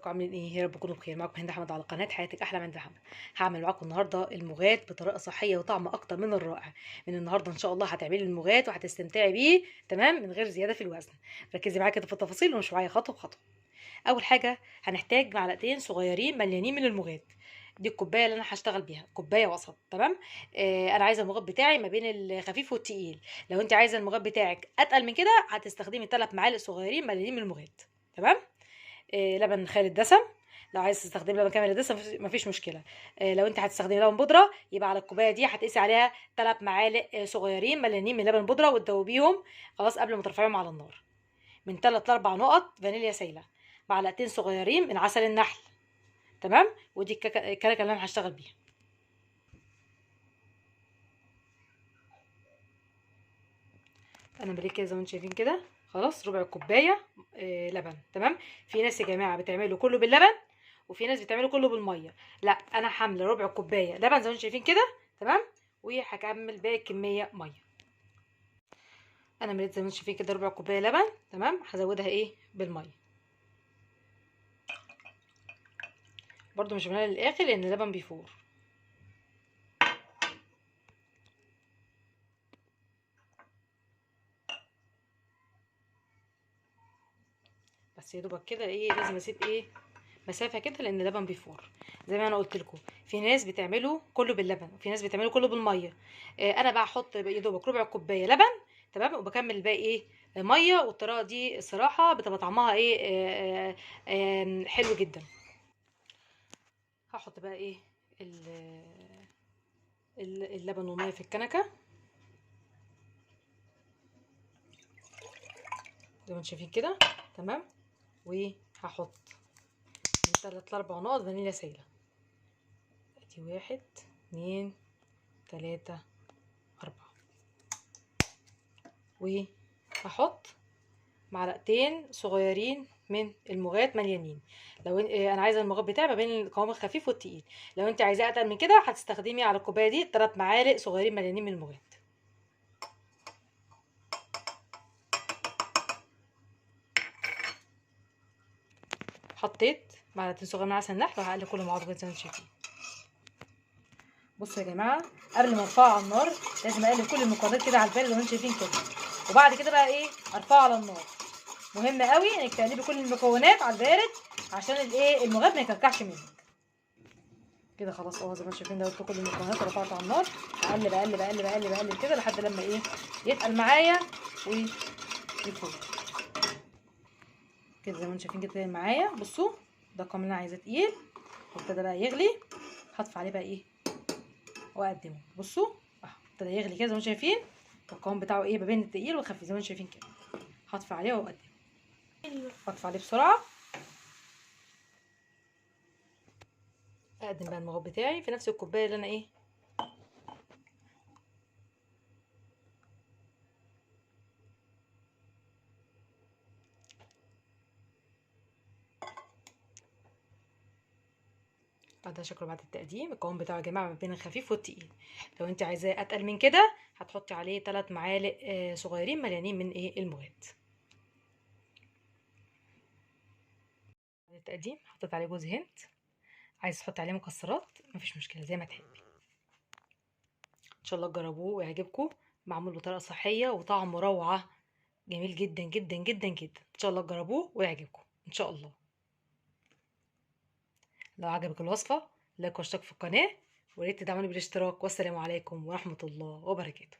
ازيكم عاملين ايه؟ يا رب تكونوا بخير. معاكم هند احمد على قناة حياتك احلى من هند احمد. هعمل معاكم النهارده المغات بطريقة صحية وطعم اكتر من الرائع. من النهارده ان شاء الله هتعملي المغات وهتستمتعي بيه، تمام، من غير زيادة في الوزن. ركزي معايا كده في التفاصيل ومش معايا خطوة بخطوة. اول حاجة هنحتاج معلقتين صغيرين مليانين من المغات. دي الكوباية اللي انا هشتغل بيها، كوباية وسط، تمام. انا عايزه المغات بتاعي ما بين الخفيف والتقيل. لو انت عايزه المغات بتاعك اتقل من كده هتستخدمي 3 معالق صغيرين مليانين من المغات، تمام. لبن خالي الدسم، لو عايز تستخدمي لبن كامل الدسم مفيش مشكلة. لو انت هتستخدمي لبن بودره يبقى على الكوباية دي هتقيسي عليها 3 معالق صغيرين مليانين من لبن بودره وتدوبيهم خلاص قبل ما ترفعيهم على النار. من 3 ل 4 نقط فانيليا سايله، معلقتين صغيرين من عسل النحل، تمام. ودي الكنكه اللي انا هشتغل بيها. انا مليت كده زي ما انتم شايفين كده خلاص ربع كوباية لبن، تمام. في ناس يا جماعة بتعمله كله باللبن وفي ناس بتعمله كله بالمية. لا، انا حامله ربع كوباية لبن زي ما انتم شايفين كده، تمام، وهكمل باقي الكمية مية. انا مليت زي ما انتم شايفين كده ربع كوباية لبن، تمام. هزودها ايه بالمية برضو، مش بنقلل للاخر لان اللبن بيفور. بس يا دوبك كده ايه، لازم اسيب ايه مسافة كده لان اللبن بيفور. زي ما انا قلت لكم في ناس بتعمله كله باللبن وفي ناس بتعمله كله بالمية. انا بقى احط يا دوبك ربع كوباية لبن، تمام، وبكمل الباقي ايه مية. والطريقة دي الصراحة بتبقى طعمها ايه حلو جدا. هحط بقى ايه اللبن والمية في الكنكه زي ما انتم شايفين كده، تمام. وهحط من 3 ل 4 نقط فانيليا سايله. ادي 1 2 3 4. وهحط معلقتين صغيرين من المغات مليانين. لو انا عايزه المغات بتاعي ما بين القوام الخفيف والتقيل. لو انت عايزاه اتقل من كده هتستخدمي على الكوباية دي 3 معالق صغيرين مليانين من المغات. حطيت معلقتين صغيرين من عسل النحل وهقلب كله مع بعض زي ما انتم شايفين. بصوا يا جماعة، قبل ما ارفعه على النار لازم اقلب كل المكونات كده على البارد زي ما انتم شايفين كده، وبعد كده بقى ايه ارفعه على النار. مهم قوي انك تقلبي كل المكونات على البارد عشان الايه المغات ما يكلكعش منك كده. خلاص اهو زي ما انتم شايفين دوت كل المكونات ورفعته على النار. اقلب اقلب اقلب اقلب اقلب كده لحد لما ايه يتقل معايا ويفور كده زي ما انتم شايفين كده معايا. بصوا ده القوام اللي انا عايزاه تقيل، وابتدى بقى يغلي. هطفي عليه بقى ايه واقدمه. بصوا اهو ابتدى يغلي كده زي ما انتم شايفين، القوام بتاعه ايه ما بين التقيل والخفيف زي ما انتم شايفين كده. هطفي عليه واقدمه. هطفي عليه بسرعة. اقدم بقى المغات بتاعي في نفس الكوباية اللي انا ايه ده شكله بعد التقديم. القوام بتاعه يا جماعة ما بين الخفيف والتقيل. لو انت عايزاه اتقل من كده هتحطي عليه 3 معالق صغيرين مليانين من ايه المغات. بعد التقديم حطيت عليه جوز هند، عايز تحط عليه مكسرات مفيش مشكلة زي ما تحبي. ان شاء الله تجربوه ويعجبكم. معمول بطريقة صحية وطعمه روعه، جميل جدا جدا جدا جدا. ان شاء الله تجربوه ويعجبكم ان شاء الله. لو عجبك الوصفة like واشترك في القناة، وريت تدعموني بالاشتراك. والسلام عليكم ورحمة الله وبركاته.